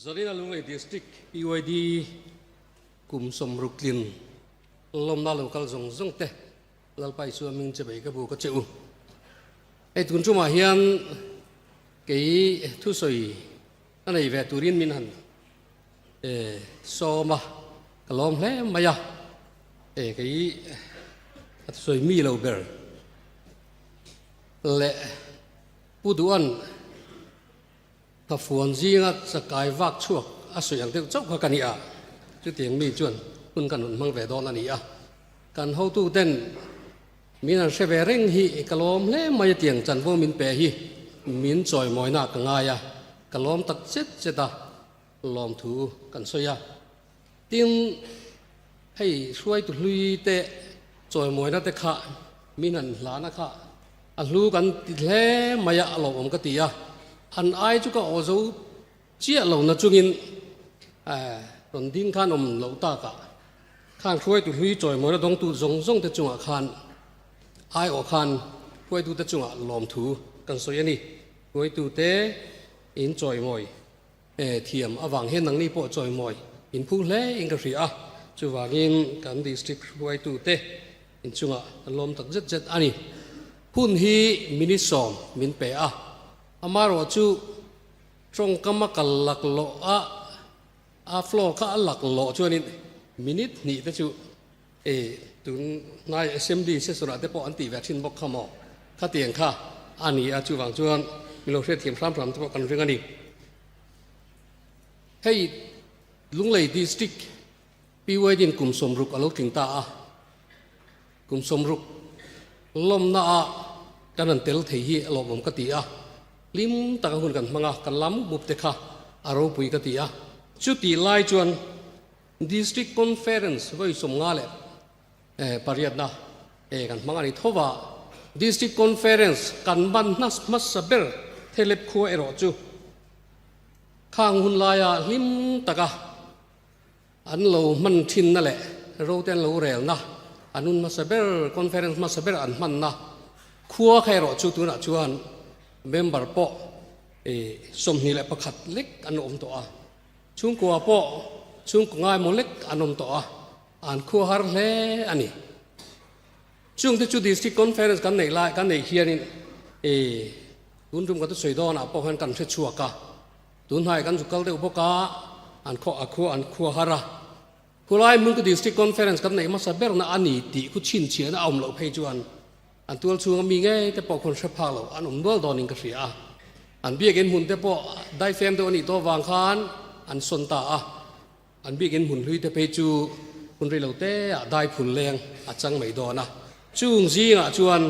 Zarina Lunglei District PYD kum 60 tlin lawmna lo kal zawng zawng te Lalpa Isua hming che bei ka bu ka che u. Hei tun tumah hian kei thusawi a nei ve turin min han sawm a, ka lawm hle mai a, kei a thusawi mi lo ber leh Pu Duan Thafuan zinga chakai vak chhuak a sawi ang deuh chauh kha ka ni a, chutiang mi chuan hun kan rawn hmang ve dawn a ni a. Kan hotuten min an hre ve reng hi ka lawm hle mai a tiang chanvo min pe hi min chawimawina ka ngai a, ka lawm tak chet chet a, lawmthu kan sawi a. Tin, hei hruaitu hlui te chawimawina te kha min han hlana kha a hlu kan ti hle mai a, a lawmawm ka ti a. An ai chu ka aw zo chiah lo na chungin rawn ding khan awm loh takah khan hruaitu hlui chawimawina dawngtu zawng zawng te chungah khan aiawh khan hruaitu te chungah lawmthu kan sawi a ni. Hruaitu te in chawimawi. E thiam avang hian nangni pawh chawimawi in phu hle in ka hria a, chuvangin kan district hruaitute inchungah kan lawm tak zet zet a ni. Hun hi minute 10 min pe a, amaherawh chu tawngkam a kal laklawh a, a flow kha a laklawh chuanin minute hnih te chu e tun hnai assembly session ah te pawh an tih ve thin bawk kha maw khatiang kha a ni a, chuvang chuan milo hriatthiam hram hram te pawh kan ring a ni. Hei Lunglei District PYD in kum 60 a lo tling ta a, kum 60 lawmna ah kan han tel thei hi a lawmawm ka ti a, hlim taka hun kan hmang a, kan lam mup mup te kha a ropui ka ti a, chutih lai chuan District Conference vawi 58na kan hmang a ni tho va. District Conference kan ban hmasa ber Thelep khua erawh chu khang hun laia hlim taka an lo hman thinna leh rote an lo relna an hun hmasa ber conference hmasa ber an hmanna khua kha erawh chu tunah chuan member pawh 21 lek an awm tawh a. Chhungkua pawh chhungkaw ngaimawh lek an awm tawh a, an khua har hle a ni. Chungte chu District Conference kan neih lai kan neih hianin i tun tum ka thusawi dawnah pawh hian kan hre chhuak a, tun hnaiah kan zu kal deuh bawk a, an khaw a khua an khua har a. Khulai hmun chu District Conference kan neih hmasa berna a ni tih khu chhinchhiahna a awm loh phei chuan an tual chhunga mi ngei te pawh khawn hre phak lo an awm nual dawnin ka hria a. An biakinn hmun te pawh daifem deuh a nih tawh vang khan an sawn ta a. An biakinn hmun hlui te phei chu hun rei lo te ah dai phul leng a chang mai dawn a. Chung zingah chuan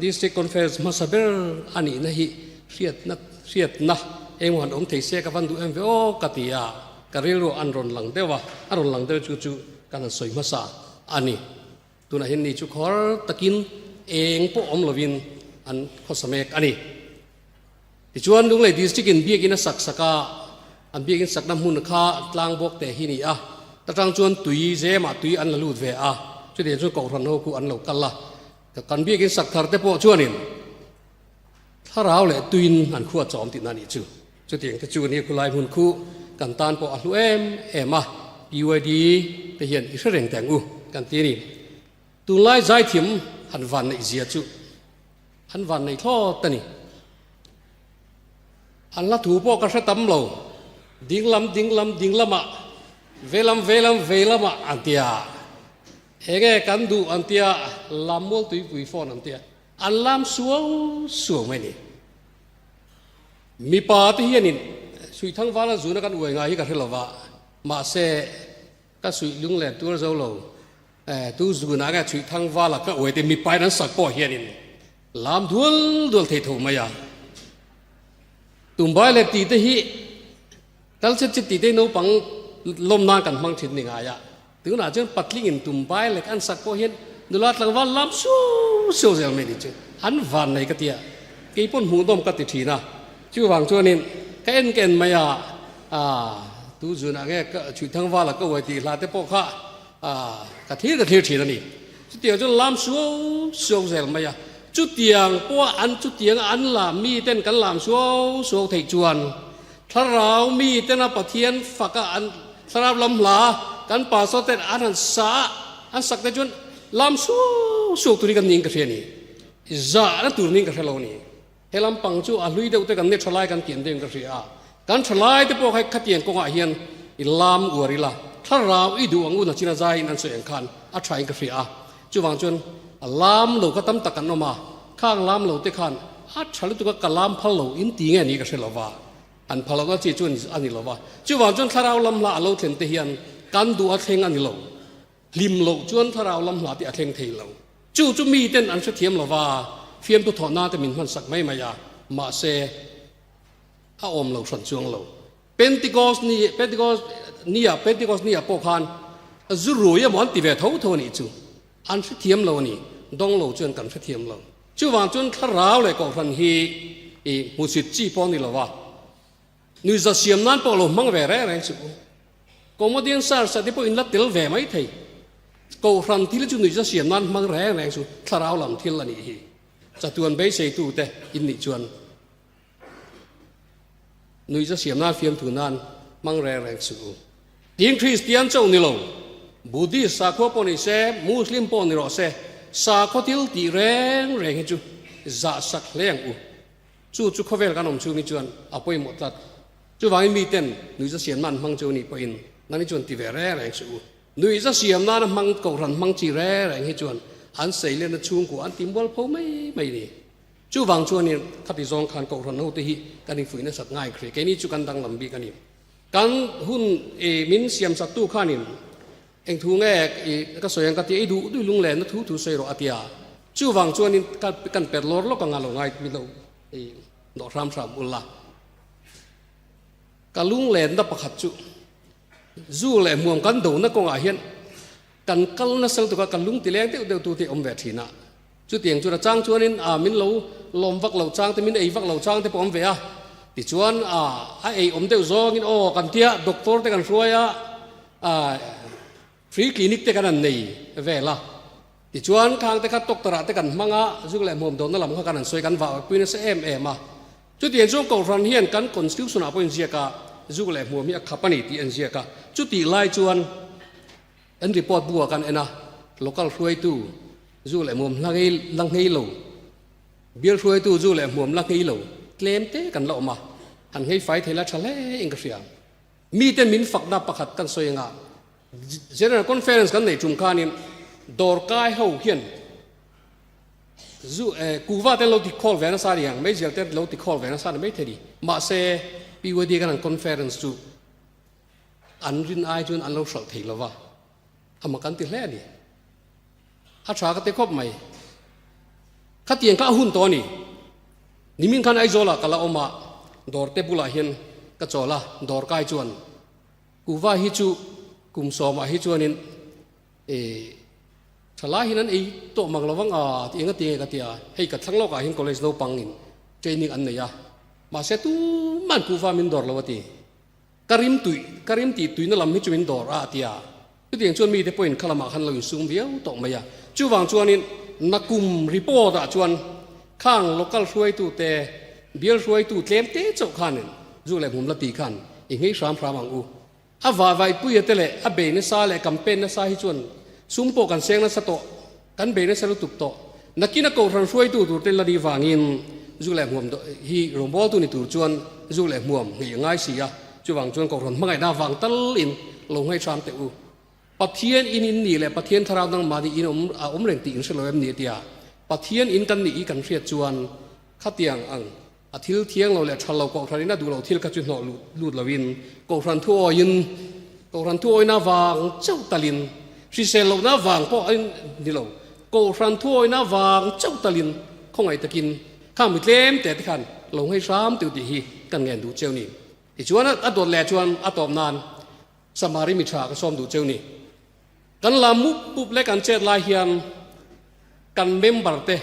District Conference hmasa ber a nihna hi hriatna hriatna engemaw han awm thei se ka van duh em ve aw ka ti a, ka rilru an rawn lang deuh a, a rawn lang deuh chu chu kan han sawi hmasa a ni. Tunah hian ni chu khawr takin eng pawh awm lovin an khawsa mek a ni. Tichuan Lunglei District in biakinn a sak sak a, an biakinn sakna hmun kha tlang bawk teh hi ni a, ta tang chuan tui zemah tui an la lut ve a, chutiang chuan kohhran ho khu an lo kal a, kan biakinn sak thar te pawh chuanin thlarau leh tuiin an khuat chawm tihna a nih chu. Chutiang te chu ni khulai hmun khu kan tan pawh a hlu em em a, PYD te hian i hre reng teh ang u kan ti a ni. Tunlai zaithiam han van neih zia chu An van nei thlawt a ni. An hla thu pawh ka hre tam lo. Dinglam, dinglam, dinglamah, velam, velam, veilamah an ti a. Enge kan duh an ti a, lam mual tuipui phone an ti a. An lam suau suau mai ni. Mipa te hianin Suithangvala zuna kan uai ngai hi ka hre lova, mahse ka suih lung leh tur zo lo. Tu zunah nge chhuih thang vala ka uai te mipain an sak pawh hianin lam dual dual thei tho mai a. Tumbai leh tih te hi kal chet chet tih te hi naupang lawm nan kan hmang thin ni ngai a. Tunah chuan patlingin tumbai leh an sak pawh hian nula tlangval lam suau suau zel mai ni chu an van nei ka tia. Kei pawn hmuhnawm ka ti thin a. Chuvang chuanin ka en ka en mai a, tu zunah nge chhuih thang vala ka uai tih hla te pawh kha A, ka thlir ka thlir thin a ni. Chutiang chuan lam suau suau zel mai a. Chutiang pawh an chutiang an lam mi ten kan lam suau suau theih chuan. Thlarau mi tena Pathian faka an thlarau lam hla kan pastor ten an han sa a, an sak te chuan lam suau suau turin kan ning ka hria a ni. Zahna tur ning ka hre lo a ni. He lampang chu a hlui deuh te kan nia thalai kan kian deuhin ka hria a. Kan thalai te pawh kha khatiang kawngah hian i lam uar ila, thlarau i duh ang u nachina zaiin an sawi ang khan a thain ka hria a. Chuvang chuan a lam lo kha tam tak an awm a, khang lam lo te khan a tha lutuk a ka lam phal lo in ti nge ni ka hre lo va, an phal lohna chi chu a ni lo va. Chuvang chuan thlarau lam hla a lo thlen te hian kan duh a thleng a ni lo. Hlim loh chuan thlarau lam hla te a thleng thei lo. Chu chu miten an hrethiam lo va, fiamtu thawhna te min hmansak mai mai a, mahse a awm lo hran chuang lo. Pentecost ni, Pentecost nia, Pentecost nia pawh khan zu rui emaw an ti ve tho tho a nih chu. An hrethiam lo a ni. Dawng lo chuan kan hrethiam lo. Chuvang chuan thlarau leh kohhran hi i hmusit chi pawh a ni lo va. Nuihza siam nan pawh lo hmang ve reng reng suh u. Comedian search ah te pawh in la tel ve mai thei. Kohhran thil chu nuihza siam nan hmang reng reng suh, thlarau lam thil a nih hi. Chatuan beiseitu te in nih chuan Nuihza siam nan fiamthu nan hmang reng reng suh u. Tin Kristian chauh ni lo, Buddhist sakhua pawh ni se, Muslim pawh ni rawh se, sakhaw thil tih reng reng hi chu zah sak hle ang u. Chu chu khawvel kan awm chhungin chuan a pawimawh tlat. Chuvangin miten nuihza siam nan hmang chu ni pawhin nangni chuan ti ve reng reng suh u. Nuihza siam nana hmang kohhran hmang chi reng reng hi chuan an seilenna chhungkua an ti mual pho mai mai ni. Chuvang chuanin khati zawng khan kohhran hote hi kan infuih nasat ngai khrih. Keini chu kan danglam bik a ni. Kan hun i min siamsaktu khanin eng thu nge i ka sawi ang ka ti a, i duh duh lunglenna thu thu sawi rawh a ti a. Chuvang chuanin kan per lawr lawk anga lo ngai mi lo i nawh hram hram ul la. Ka lunglenna pakhat chu zu leh hmuam kan dona kawngah hian kan kal nasa lutuk a, ka lung ti leng deuh deuh tu te awm ve thin a. Chutiang chuan a chang chuanin a min lo lawm vak lo chang te, min ei vak lo chang te pawh awm ve a. Tichuan a a ei awm deuh zawngin aw kan tia doctor te kan hruai a, a free clinic te kan han nei vel a. Tichuan khang te kha doctor ah te kan hmang a, zuk leh hmuam dawnna lam kha kan han sawi kan vah pui nasa em em a. Chutiang chuan Kohhran hian kan constitution ah pawh inziak a, zuk leh hmuam hi a khap a ni tih a inziak a. Chutih lai chuan An report bu ah kan en a, local hruaitu zu leh hmuam hla ngei la nghei lo, bial hruaitu zu leh hmuam la nghei lo tlem te kan la awm a, han nghei fai thei la tha hle in ka hria. Mite min fakna pakhat kan sawi anga General Conference kan neih tum khanin dawrkai ho hian zu eh kuva te lo ti khawl ve nasa ni ang, meizial te lo ti khawl ve nasa ni maithei ni. Mahse PYD kan han conference chu An rin ai chuan an lo hralh thei lo va, a mak an ti hle a ni. A tha ka ti khawp mai. Khatiang kha a hun tawh a ni. Nimin khan Aizawlah ka la awm a, dawr te bulah hian ka chawl a, dawr kai chuan kuhva hi chu kum sawmah hi chuanin eh thalai hian an ei tawh mang lo vang a ti eng a ti nge ka ti a, hei ka thlang lawkah hian college naupangin training an nei a, mahse tuman kuhva min dawr lo a ti. Ka rim tui, ka rim tih tuina lam hi chu min dawr a, a ti a. Chutiang chuan mite pawhin kha lamah khan lo insum viau tawh mai a. Chuvang chuanin nakum report ah chuan khang local hruaitute, bial hruaitu tlem te chauh khanin zu leh hmum la ti khan i nghei hram hram ang u. A vahvaihpuia te leh a bei nasa leh campaign nasa hi chuan sum pawh kan seng nasa tawh, kan bei nasa lutuk tawh. Nakina kohhran hruaitu tur te la ni vangin zu leh hmuam hi rawngbawltu ni tur chuan zu leh hmuam ngei a ngai si a, chuvang chuan kohhran hmangaihna vang tal in lo ngaih hram teh u. Pathian in in nih leh Pathian thlarau nangmahni in awm a awm reng tih in hre lo em ni a tia Pathian in kan nih i kan hriat chuan khatiang ang a thil thiang lo leh tha lo kohhran in a duh lo thil kha chu hnawh lut lut lo in kohhran thu awiin kohhran thu awina vang chauh talin hrisel lohna vang pawh a ni lo kohhran thu awina vang chauh talin khawngaih takin khang mi tlem te te khan lo nghei hram tih tih hi kan ngen duh cheu ni. Tichuan a dawt leh chuan a tawp nan Samari mi tha ka sawm duh cheu ni. Kan la mup mup leh kan chet lai hian kan member te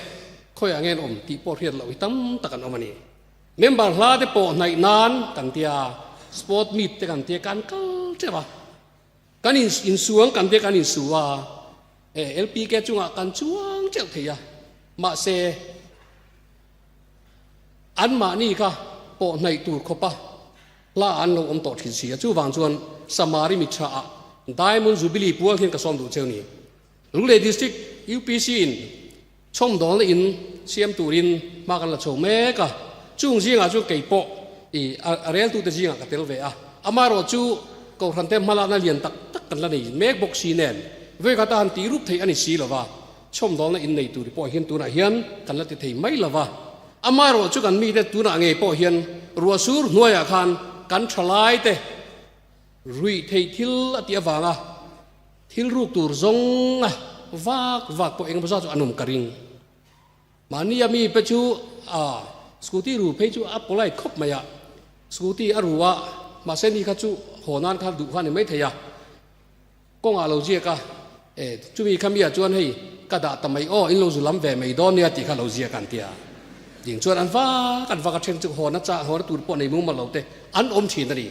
khawiah nge an awm tih pawh hriat loh hi tam tak an awm a ni. Member hla te pawh hnaih nan kan tia, sport meet te kan tia kan kal teuh a. Kan in insuang kan tia kan insu a, LPK chungah kan chuang teuh thei a. Mahse anmahni kha pawh hnaih tur khawpa. Hla an lo awm tawh thin si a, chuvang chuan Samari mi tha ah Diamond Jubilee pual hian ka sawm duh cheu ni. Lunglei District UPC in chhawmdawlna in siam turin hma kan la chho mek a, chung zingah chuan kei pawh i a reltute zingah ka tel ve a, amaherawh chu Kohhran te hmalakna lian tak tak kan la nei mek bawk si nen vawikhat a han tih rup theih a ni si lova, chhawmdawlna in nei tur pawh hian tunah hian kan la ti thei mai lova. Amaherawh chu kan mite tunah ngei pawh hian ruahsur hnuaiah khan kan thalaite ruih theih thil a tih avanga thil ruk tur zawnga vak vak pawh engemaw zat chu an awm ka ring. Mahni a mi pe chu a scooty ru phei chu a polite khawp mai a, scooty a ru a, mahse ni kha chu haw nan kha duh kha a ni maithei a. Kawngah lo ziak a, e, chumi kha miah chuan hei ka dah ta mai aw, in lo zu lam ve mai dawn nia tih kha lo ziak an ti a. Ding chuan an vak an vak a then chu hawn a chah hawn a tur pawh nei mumal lo te an awm thin a ni.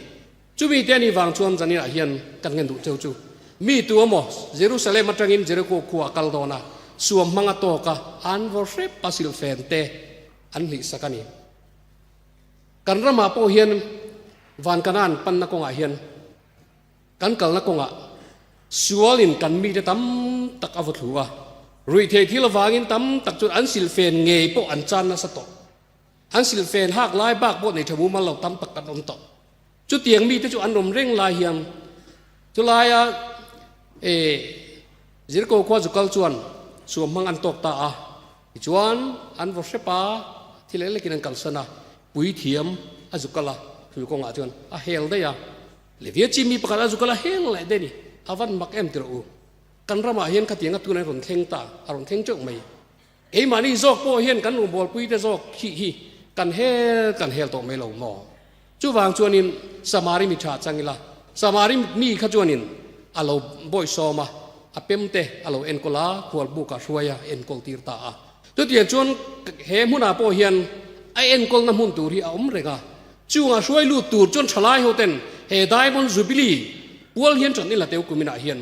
Chumi te anih vang chuan Zanina hian kan ngen duh cheu chu mi tu emaw Jerusalem atangin Jericho khua a kal dawn a, suam hmang a tawk a, an vaw hrep a silfen te an hlih sak a ni. Kan ramah pawh hian van Kanaan panna kawngah hian Kan kalna kawngah sualin kan mite tam tak a vaw thlu a, ruihtheih thil avangin tam tak chuan an silfen ngei pawh an chan nasa tawh. An silfen hak lai bak pawh nei tha mumal lo tam tak kan awm tawh. Chutiang mite chu an awm reng lai hian chulaia e Zirko khua zu kal chuan suam hmang an tawk ta a, tichuan an vaw hrep a, thil eng lekin an kalsan a, puithiam a zu kal a, thul kawngah chuan a hel daih a. Levia chi mi pakhat a zu kal a heng leh daih a ni, a van mak em tirh u. Kan ramah hian khatiang a tun an rawn thleng ta, a rawn thleng teuh mai. Keimahni zawk pawh hian kan rawngbawlpui te zawk khi hi kan hel kan hel tawh mai lo maw? Chuvang chuanin Samari mi tha chang ila, Samari mi kha chuanin a lo bawihsawm a, a pem te a lo enkawl a, khualbuk a hruai a, enkawl tir ta a. Chutiang chuan he hmunah pawh hian a enkawlna hmun tur hi a awm reng a, Chungah hruai lut tur chuan thalai ho ten he Diamond Jubilee pual hian ṭan ila teu kuminah hian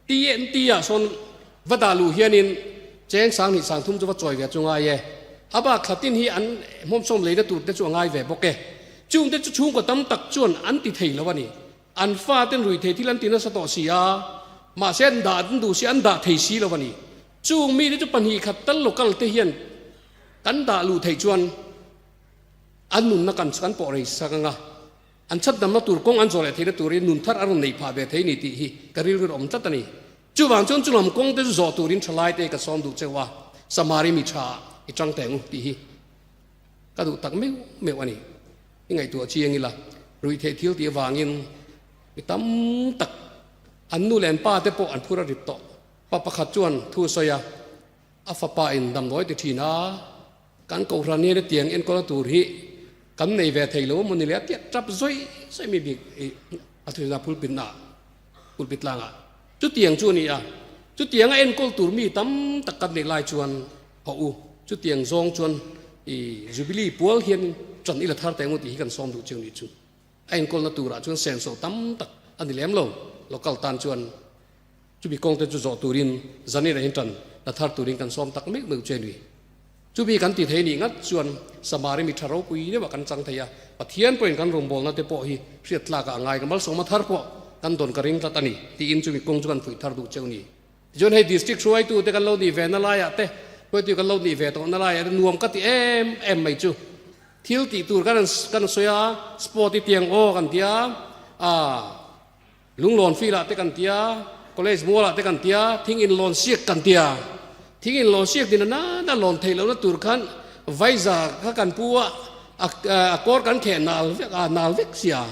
TNT ah sawn va dah luh hianin cheng 2000 30 chu va chawi ve chu ngai e. A bak thlatin hi an hmawmsawm leina tur te chu a ngai ve bawk e. Chungte chu chhungkaw tam tak chuan an ti thei lo a ni. An fa ten rui thei thil an ti nasa tawh si a, mahse an dah an duh si an dah thei si lo a ni. Chung mite chu pahnih khat tal local te hian kan dah luh theih chuan An nunna kan kan pawh rei sak anga, an chhatdamna tur kawng an zawh leh theihna turin nun thar a rawn nei phah ve thei ni tih hi ka rilru awm tlat a ni. Chuvang chuan chulam kawng te chu zawh turin thalai te ka sawm duh cheu a, Samari mi tha i tang teng u tih hi ka duh tak meuh meuh a ni. I ngaihtuah chiang ila, ruihtheih thil tih avangin mi tam tak an nu leh an pa te pawh an phur a rit tawh. Pa pakhat chuan thu a sawi a, a fapa in damdawi ti thin a, Kan kohhran hian hetiang enkawlna tur hi kan nei ve thei lo maw ni le a tiah tap zawih zawih mi bik i a thuhna pulpitna pulpit tlangah chutiang chu a ni a, chutianga enkawl tur mi tam tak kan neih lai chuan hawh u, chutiang zawng chuan i Jubilee pual hian ṭan ila thar teh ang u tih hi kan sawm duh chiu ni chu. A enkawlna turah chuan senso tam tak a ni lem lo, local tan chuan chumi kawngte chu zawh turin zanin ah hian ṭan la thar turin kan sawm tak meuh meuh che a ni. Chumi kan ti thei nih ngat chuan Samari mi tha ropui deuhah kan chang thei a, Pathian pawhin kan rawngbawlna te pawh hi hriat tlakah a ngai ka malsawma thar pawh kan dawn ka ring tlat a ni tiin chumi kawng chu kan fuih thar duh cheu ni. Tichuan hei district hruaitu te kan lo nih ve na laiah te, hruaitu kan lo nih ve tawh na laiah te nuam ka ti em em mai chu. Thil tih tur kan kan sawi a, sport i tiang aw kan tia, ah Lunglawn field ah te kan tia, college mual ah te kan tia, thing in lawn siak kan tia. Thing in lawn siak din a nana lawn theih lohna tur khan vaiza kha kan pu a, a kawr kan kheh nal vek a, nal vek sia.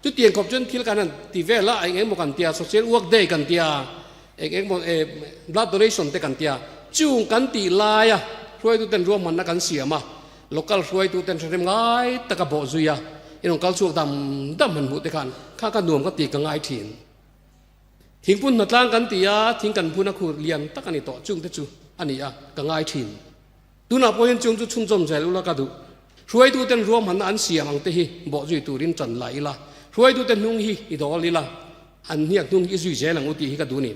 Chutiang khawp chuan thil kan han ti vel a, eng eng maw kan tia, social work day kan tia, eng eng maw eh blood donation te kan tia. Chung kan tih laia hruaituten ruahmanna kan siam a, Local hruaitu ten hrerem ngai taka bawh zui a, i rawn kal chhuak dam dam han hmuh te khan kha ka nuam ka ti ka ngai thin. Thingpun hnatlang kan ti a, thing kan phun a khur lian tak a ni tawh chung te chu a ni a, ka ngai thin. Tunah pawh hian chung chu chhunzawm zel ula ka duh. Hruaitu ten ruahmanna an siam ang te hi bawh zui turin tan la ila, hruaitu te hnung hi i dawl ila, an hniak hnung hi i zui zel ang u tih hi ka duh ni.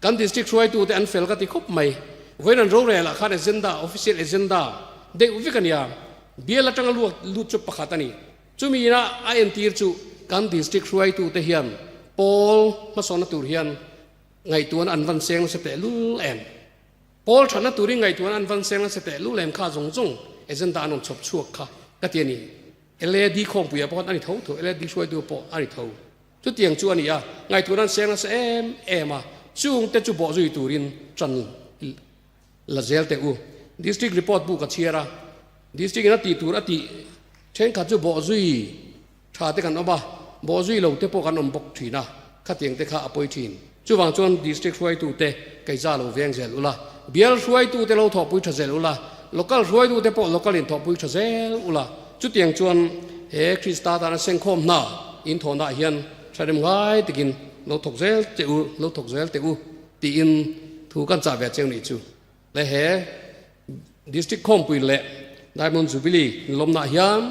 Kan district hruaitute an fel ka ti khawp mai. Vawiin an rorel ah khan agenda, official agenda, deuh vek a nia. Bial atanga luak lut chu pakhat a ni. Chumi ina a entir chu kan district hruaitute hian pawl hmasawnna tur hian ngaihtuahna an van seng nasa tehlul em? Pawl thatna turin ngaihtuahna an van seng nasa tehlul em kha zawng zawng agenda an rawn chhawp chhuak kha ka ti a ni. LAD khawmpuiah pawh khan a ni tho tho, LAD hruaitu pawh a ni tho. Chutiang chu a ni a, ngaihtuahna an seng nasa em em a, chungte chu bawhzui turin tan la zel teh u. District report bu ka chhiar a, District in a tih tur a tih thenkhat chu bawhzui tha te kan awm a, bawhzui lo te pawh kan awm bawk thin a, khatiang te kha a pawi thin. Chuvang chuan District hruaitute keiza lo veng zel ula, bial hruaitute lo thawhpui tha zel ula, Local hruaitute pawh local in thawhpui tha zel ula, chutiang chuan he Krista tana sengkhawm hna in thawhnaah hian tharem ngai takin lo thawk zel teh u, lo thawk zel teh u tiin thu kan chah ve cheu nih chu. Le he District Khawmpui leh Diamond Jubilee inlawmnaah hian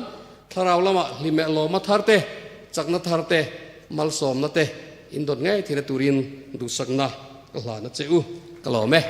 thlarau lamah hlimeh lawma thar te, chakna thar te, malsawmna te indawt ngei theihna turin duhsakna ka hlan a che u. Ka lawm e.